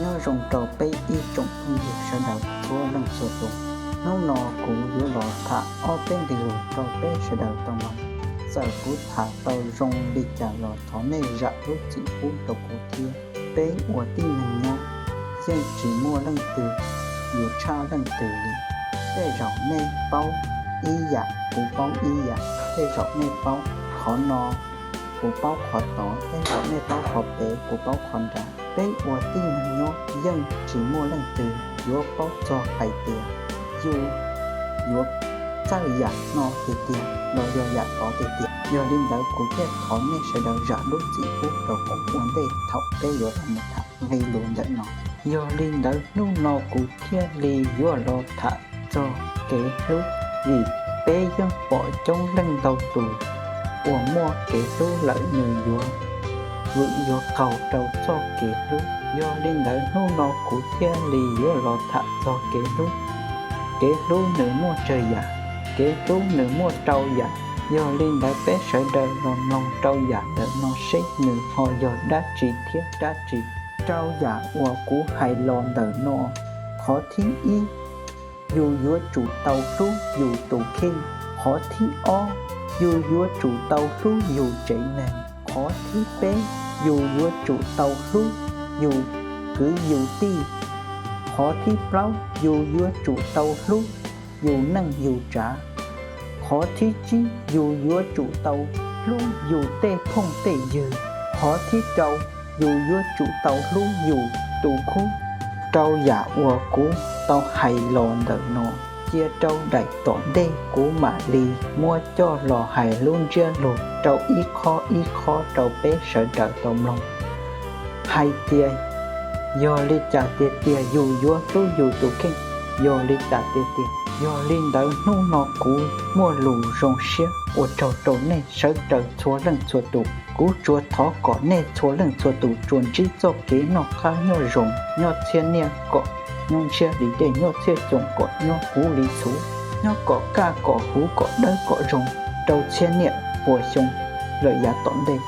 Nyob zoo rau peb ib tsoom phooj ywg sawv daws txhua leej txhua tus. Hnub no kuv yuav los tham ob peb nqe lus rau peb sawv daws tau mloog. Txawm kuv tham tau zoo li cas los thov nej zam lub txim pub rau kuv thiab. Peb ua tib neeg nyob, yeej tsis muaj leej twg yuav tshaj leej twg li. Tej zaum nej paub ib yam, kuv paub ib yam. Tej zaum nej paub qhov no, kuv paub qhov tod. Tej zaum nej paub qhov pem, kuv paub qhov nrad. Peb ua tib neeg nyob yeej tsis muaj leej twg yuav paub txog hais tias yus yuav txawj yam no tiag tiag los yog yam tod tiag tiag. Yog li ntawd kuv thiaj thov nej sawv daws zam lub txim pub rau kuv ua ntej thaum peb yuav los mus tham nqe lus ntawm no. Yog li ntawd hnub no kuv thiaj li yuav los tham txog kev hlub, vim peb yeej pom coob leej ntau tus uas muaj kev hlub lawm nws yuav vwm yuav qaug rau txoj kev hlub. Yog li ntawd hnub no kuv thiaj li yuav los tham txog kev hlub. Kev hlub nws muaj tsawg yam, kev hlub nws muaj rau yam. Yog li ntawd peb sawv daws los mloog rau yam ntawm no seb nws ho yog dab tsi thiab dab tsi. Rau yam uas kuv hais los ntawm no, qhov thib ib, yus yuav tsum tau hlub yus tus kheej. Qhov thib ob, yus yuav tsum tau hlub yus tsev neeg. Qhov thib peb, yus yuav tsum tau hlub yus kwv yus tij. Qhov thib plaub, yus yuav tsum tau hlub yus neej yus tsav. Qhov thib tsib, yus yuav tsum tau hlub yus tej phooj tej ywg. Qhov thib rau, yus yuav tsum tau hlub yus tus khub. Rau yam uas kuv tau hais los ntawm no, cia rau daim tom ntej kuv mam li muab coj los hais lub ntsiab lus rau ib qho ib qho rau peb sawv daws tau mloog. Hais tias yog li cas tiag tiag yus yuav hlub yus tus kheej, yog li cas tiag tiag. Yog li ntawd hnub no kuv muaj lus zoo siab ua tsaug rau nej sawv daws txhua leej txhua tus. Kuv tsuas thov kom nej txhua leej txhua tus tsuas ntsib txoj kev noj qab nyob zoo, nyob txhiab niaj kom nyob ntshiab li dej, nyob txhiab xyoo kom nyob huv li txhuv, nyob kom kaj kom huv kom dawb kom zoo rau txhiab niaj pua xyoo lawm yav tom ntej.